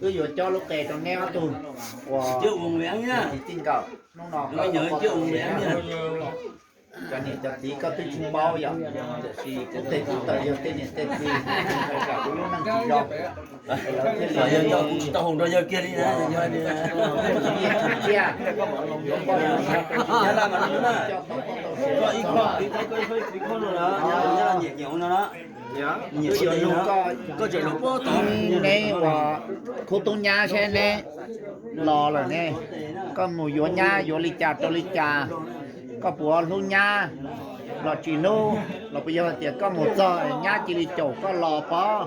Wb yuav cob lub qe rau neb ob tug uas txij nkawm hnub no cov niam cov txiv koj twb tsis paub yom, tiam sis kuv tej txuj tawm yog tej niam tej txiv, kuv lub neej tsis zoo, lawv thiaj li tsis tau hau nrog yawg kiag li na. Tsiaj yuav poj yuav ntxhais, coj tau poj tau sev los txog. Neb uas khub tub nyab seb neb los lawm ne, koj mus yuav nyab yuav li cas rau li cas, koj puas hlub nyab los tsis hlub, los puas yog tias koj mus txog nyab cia li caum koj los pov,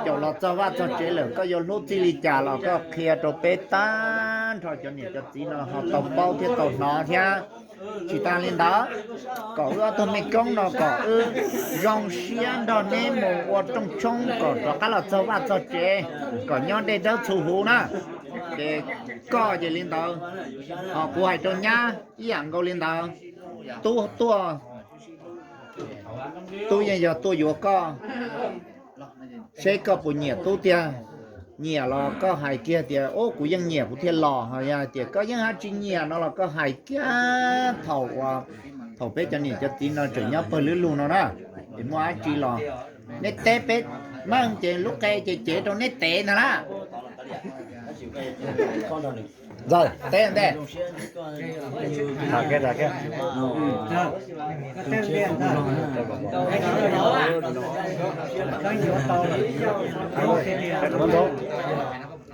caum los txog vaj txog tsev lawm koj yuav hlub txij li cas los koj qhia rau peb tag nrho cov niam cov txiv no ho tau paub thiab tau hnov thiab. Tsis tas li ntawd, kom wb ob tug mej koob no kom wb zoo siab nrog neb mus ua rooj tshoob kom rov qab los txog vaj txog tsev, kom nyob dej dawb txhuv huv na. Ces koj ces li ntawd, ho kuv hais rau nyab ib yam nkaus li ntawd. Tub tuaj, tub yeej yog tuaj yuav koj, seb koj puas nyiam tub tiag. Nyiam los koj hais kiag tias ub kuv yeej nyiam kuv thiaj los, ho yog hais tias koj yeej hab tsis nyiam no los koj hais kiag thaum uas, thaum peb cov niam cov txiv no tseem nyob pawg lwb lug no na, es muaj dab tsi los neb teb peb meej ces lub qe ces cev rau neb tev ntag na. Teb ntej.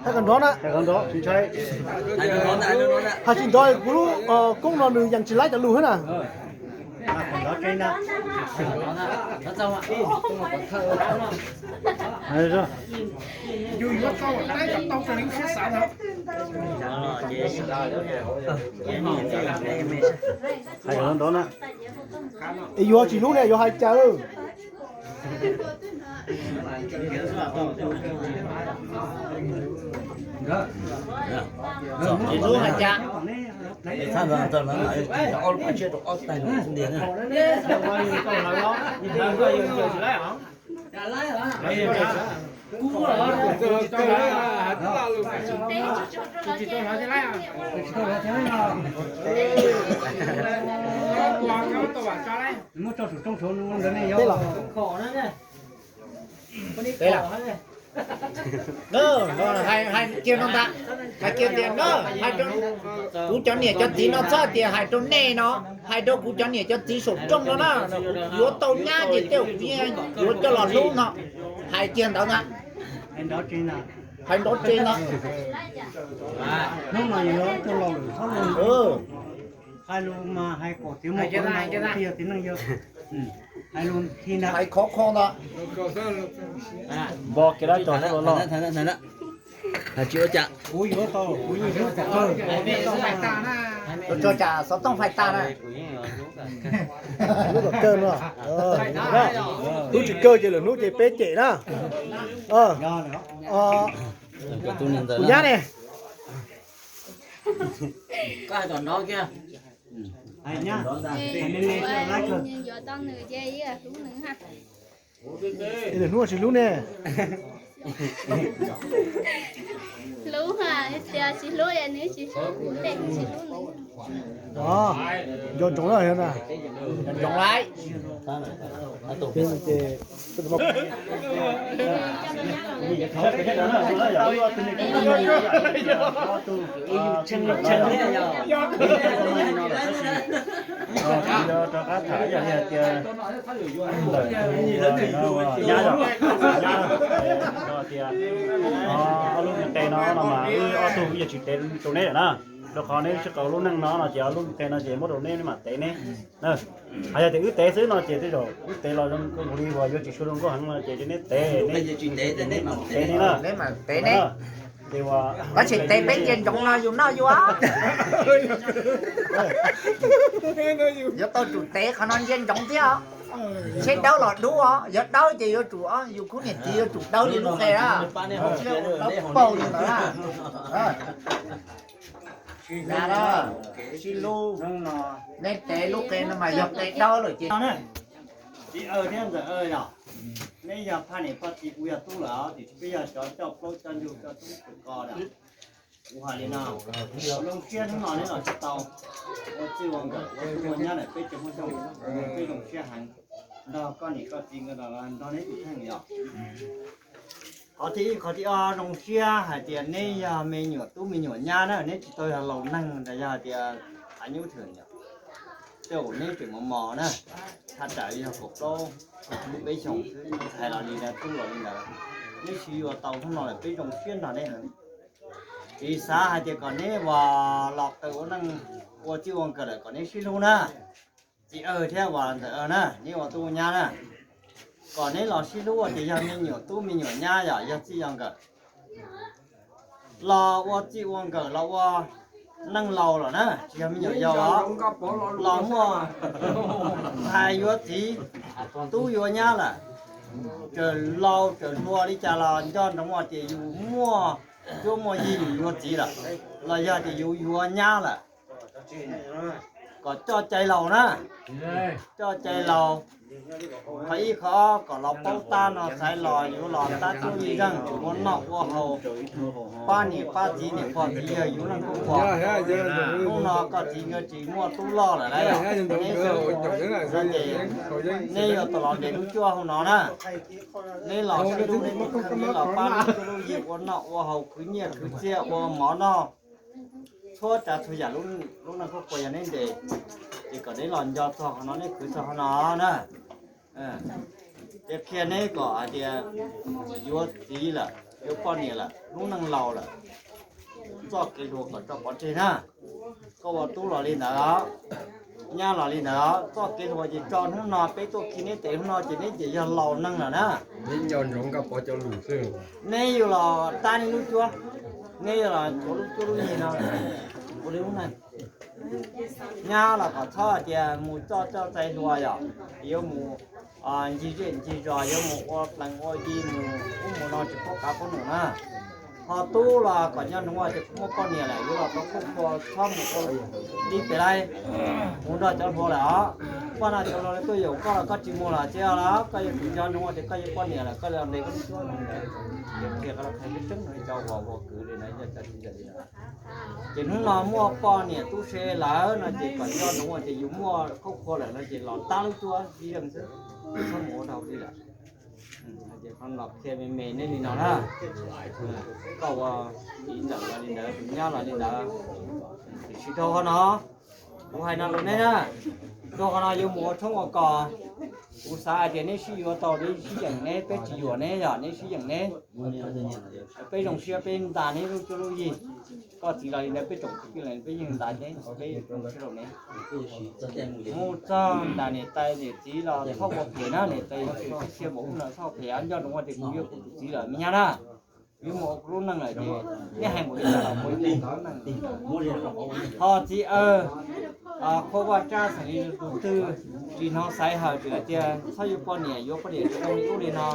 Hais kom nrov na, hais tsis nrov kuv lub koob no nws yeej tsis laib cov lus thiab na. Hais kom nrov na. Es yuav tsis hlub ne yuav hais cas? Tsis hlub hais cas? Muab tso saum rooj saud no ntawd ne yog. Hais kiag no ntag, hais kiag tias no, hais rau kuv cov niam cov txiv no txhob tias hais rau nej no, hais rau kuv cov niam cov txiv saum rooj no na, yuav tau nyab ces tej kuv yeej yuav coj los hlub no, hais kiag ntawd na. Hais nrov tsev no. Hnub no yog tus laus lwm txhob lus. Hais lus mas hais kom txiv muaj, yog txiv neej yog. Hais lus hais khov kho ntag. Npo kiag dab tsi los los. Hais tsis ua cas. Kuv yuav tau, kuv yuav tau. Tso tsam xov tooj fais tas na. Lub kom kawg no. Hnub tsis kawg ces lwm hnub ces peb cem na. Kuv nyab ne. Yuav tau nws ces ib hlub nws ha. Lwm hnub tsis hlub ne. Hlub ha, tias tsis hlub nws tsis hlub, kuv tej tsis hlub nws. Nco ntsoov na. Nco ntsoov lawm. Rov qab tham ib yam li hais tias ntawm nyab, nyab no tias ob lub nqe no no mas wb ob tug wb yuav tsis tev rau neb lawm na, rau qhov neb sib qawm lub neej no no ces ob lub nqe no ces muab rau neb, neb mam tev neb. Hais yog tias wb tev xwb no ces tej zaum wb tev los zoo nkaus li uas yuav tsis tshua zoo nkauj heev no ces neb tev, neb tev neb na. Neb mam tev neb. Tab sis tev peb ntsia ntsoov no yus noj yus. Yuav tau tsum tev qhov no ntsia ntsoov thiab os. Seb dawb los dub os, yog dawb ces yuav tsum, yus khub niam txiv yuav tsum dawb li lub qe na. Dawb paug li ntawd na. Sib hlub, neb tev lub qe no mas yog qe dawb lawm ces Txiv Aw thiab ntxawm Aw yom, neb yog phaj niam phaj txiv, kuv yog tub lawm, tiam sis peb yog cov coj plaub coj ntug coj tub coj ko lawm. Kuv hais li no, zoo siab hnub no neb los tsis tau ua txij ua nkawm ua tub ua nyab lawm, peb tsev Hmoob Xyooj peb zoo siab heev, nrog koj niam koj txiv nkawd nrog neb tus kheej yom. Qhov thib ib, qhov thib ob, zoo siab hais tias neb yog me nyuam tub me nyuam nyab na, neb tsis tau yog laus neeg los yog tias a nyub thwm yom. Tej zaum neb tseem mos mos na, thaj tsam yog kaum plaub kaum peb xyoos xwb, ntxhais los li ntawd, tub los li ntawd, neb siv yuav tau hnub no lawm, peb zoo siab nrog neb heev. Txiv xav hais tias kom neb uas los qw ua neej ua txij ua nkawm lawm kom neb sib hlub na. Txiv Aw thiab uas ntxawm Aw na, neb ua tub ua nyab na, kom neb los sib hlub ua tias yog me nyuam tub me nyuam nyab yom, yog txij yog nkawm. Los ua txij ua nkawm los ua neej laus lawm na, tsis yog me nyuam yaus os. Los muaj ntxhais yuav txiv, tub yuav nyab lawm, txawm laus txawm hluas li cas los nco ntsoov hais tias yus muaj cuab muaj yig yus yuav txiv lawm, los yog tias yus yuav nyab lawm, kom coj cai laus na, coj cai laus. Qhov ib qhov ob kom los paub tab no xaiv los yuav los tab tub yig zeej, tsis muaj noj ua haus, pab niam pab txiv niam pog txiv yawg yus leej tub pog. Hnub no koj txiv nkawd tsis muaj tub loj lawm lauj, neb xwb, ces neb yuav tau los nres lub cuab hauv no na. Neb los sib hlub, neb los pab lub cuab lub yig ua noj ua haus, khwv nyiaj khwv txiaj ua mov noj, txhua tsav txhua yam lub neej khuab qhua yog neb nres, ces kom neb los nco txog qhov no, neb khwv txog qhov no na. Ces qhia neb kom hais tias yuav txiv lawm yuav poj niam lawm, lub neej laus lawm, txoj kev hluas kom tso pov tseg na. Koj ua tub los li ntawd, nyab los li ntawd, txoj kev hluas ces tso hnub no peb tuaj khi neb tes hnub no ces neb ces yog laus neeg lawm na. Neb nco ntsoov Nkauj Pov cov lus xwb. Neb yuav los tab neb lub cuab, neb yuav los ntxuav lub cuab lub yig no ua li lub neej. Nyab los kom txhob hais tias mus coj coj txais hluas yom, yuav mus ncig zej ncig zos, yuav mus ua plees ua yi, mus ub mus no tsis paub kav paub num na. Ho tub los kom nco ntsoov tias kuv muaj poj niam lawm, yuav los tau khuj khuas txhob mus ua li pem lawm, mus nrog cov hluas lawm os. Poj no cov hluas tuaj yaum koj los koj tsis mus los tsis ua los koj yuav tsum nco ntsoov tias koj yuav poj niam lawm, koj los nres koj lub cuab no. Qhia qhov no qhia tseeb tseeb rau cov uas ua kwv li no, yog cov txiv yawm li no. Ces hnub no muaj poj niam tub se lawm no ces kom nco ntsoov tias yus muaj khuj khuas lawm no ces los tab lub cuab ib leeg xwb, txhob mus ua dog dig lawm. Ces qhov los qhia me me neb li no na, koj ua txiv ntxawm los li ntawd, tus nyab los li ntawd. Tiam sis dhau qhov no, kuv hais no rau neb na, dhau qhov no yuav mus ua tshoob ua kos, kuv xav hais tias neb sib yuav tau, neb sib yeem neb, peb tsis yuam neb, yog neb sib yeem neb, peb zoo siab peb ntas neb lub cuab lub yig. Koj txiv los li ntawd, peb tsoom kwv tij los peb yeej ntas neb, peb zoo siab rau neb. Mus txog nram niam tais niam txiv los txhob ua phem na, niam tais niam txiv txhob ua phem, nco ntsoov tias kuv yog kuv tus txiv lawm me nyab na. Yuav mus ua kuv lub neej lawm ces neb hais mus li cas los mus li ntawd. Ho txiv Aw, qhua vaj tsab xeem li tus twg tsis hnov xaiv hawm tsis hais tias txhob yuav poj niam, yuav poj niam tsis zoo li ub li no,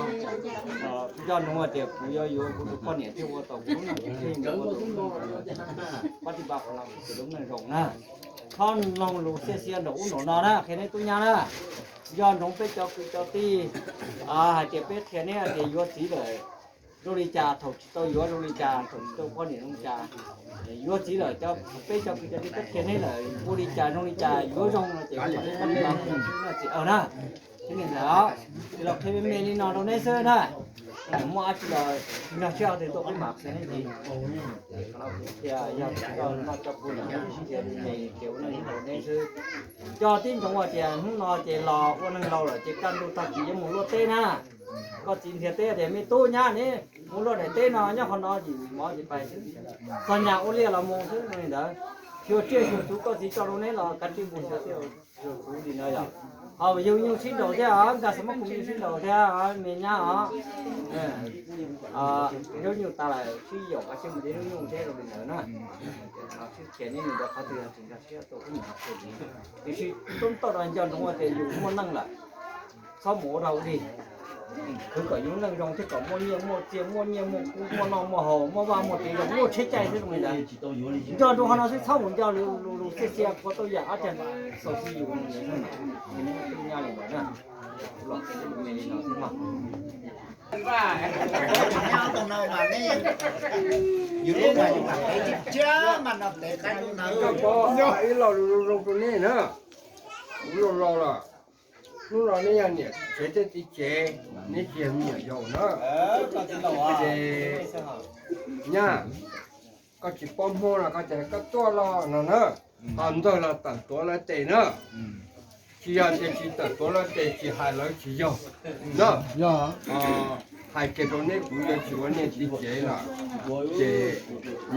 nco ntsoov tias kuv yuav yuav kuv tus poj niam thiaj ua tau kuv lub neej, thiaj ua tau pab tij pab qhov no kuv tus lub neej zoo na. Txhob mloog lus xiab xiab nraum ub nraum no na, qhia neb tub nyab na. Nco ntsoov peb cov kwv cov tij hais tias peb qhia neb hais tias yuav txiv lawm zoo li cas, thaum tsis tau yuav zoo li cas, thaum tsis tau poj niam zoo li cas. Yuav txiv lawm, peb cov kwv cov tij peb qhia neb lawm ua li cas zoo li cas yuav zoo no ces pab tij pab qhov no txiv Aw na. Thiab li ntawd, ces los qhia me me li no rau neb xwb na. Muaj dab tsi los nrog siab ua tes tuaj peb mam qhia neb ntxiv. Qhia yog noj cov pub no, qhia me me ces ua neej rau neb xwb. Cog tib ntsoov hais tias hnub no ces los ua neeg laus lawm ces kaj ntug tag kis yuav mus luaj teb na. Koj txiv nrhiav teb tias me tub nyab neb mus luaj daim teb no nyob qhov no ces mov ces pais xwb. Txog nyas ua liaj los mus xwb li ntawd. Xyuas tsiaj xyuas txhuv koj txiv tso rau neb los kav tsij mus xyuas tsiaj xyuas txhuv li no yom. Ho yug nyuj sib nraus thiab os, nkag xav muab kuv nyuj sib nraus thiab os me nyab os. Zaub nyuj tas lawm sib yaum kav tsij mus de zaub nyuj thiab rau li ntawd na. Sib khiav neb mus nrog qhov twg tsis nkag siab tuaj ub mus qhov twg. Tiam sis tub toj no nco ntsoov tias yus muaj neej lawm, txhob mus ua dog dig. Khwv kom yus neej zoo thiab kom muaj nyiaj muaj txiaj, muaj nyiaj muaj kub, muaj noj muaj haus, muaj vaj muaj tsev zoo, muaj tsheb caij thiab zoo li ntawd. Nco ntsoov qhov no xwb, txhob mus nco lus xiab xiab qhua tauj yam ob cag xaus xwb yus. Nyab li ntawd na. Ib lo lus zoo rau nej na, kuv los los lawm, hnub no nej yog niam tsev thiab txiv tsev, neb tsis yog me nyuam yaus na. Ces nyab, koj tsis paub Hmoob no koj tias koj tuaj los no na, ho ntawg los tawm tuav lawv tes na. Tsis yog tias tsis tawm tuav lawv tes tsis hais lawv tsis yog na. Hais kiag rau neb kuv yuav tsis ua nej txiv tsev lawm. Ces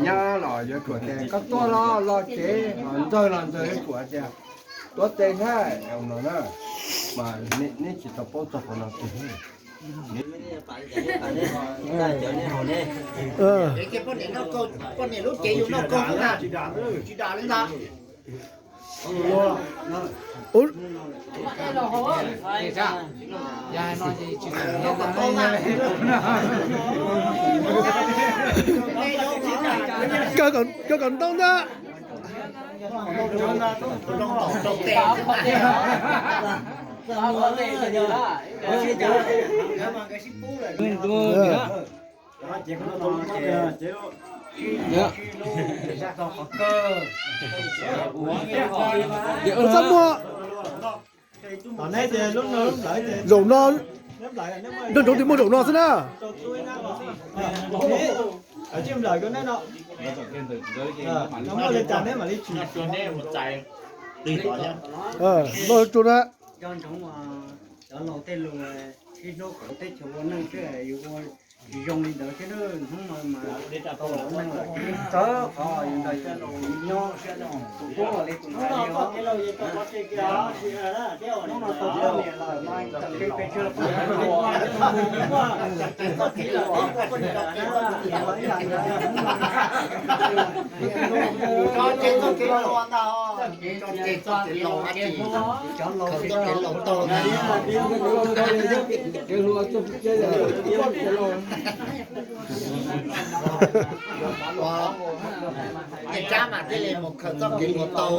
nyab los yuav tsum tias koj tuaj los los tsev, ho ntawg los ntawg yuav tsum tias tuav tes thiab no na. Mas neb tsis tau paub txog qhov no kiag. Poj niam lub cev yus noj kawg na, tsis dam li ntag. Kawg kom ntau ntag. Txaj muag. Zaum no, nroog nroog twb muaj zaum no xwb na. Noj tsuag na. Ua, tej tsab mas thiaj li mus khaws txoj kev mus tau.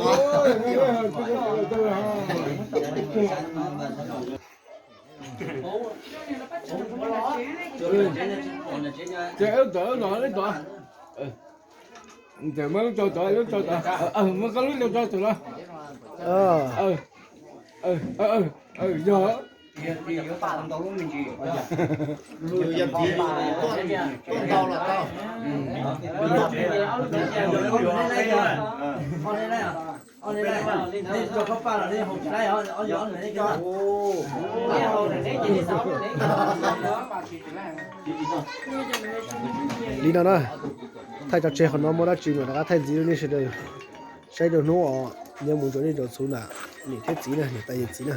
Ces wb tod, wb tod, wb tod. Ntawm muab lub tso tod, lub tso tod. Muab koj lub tso tod los. Yog. Yus yog tiv, tuaj ntau los tau. Li no na, thaij tso tseg qhov no muaj dab tsi mas rov qab thaij ntxiv rau nej sawv daws saib rau hnub os. Nyob mus rau nej cov txhuv na, niam thiab txiv na, niam tais yawm txiv na.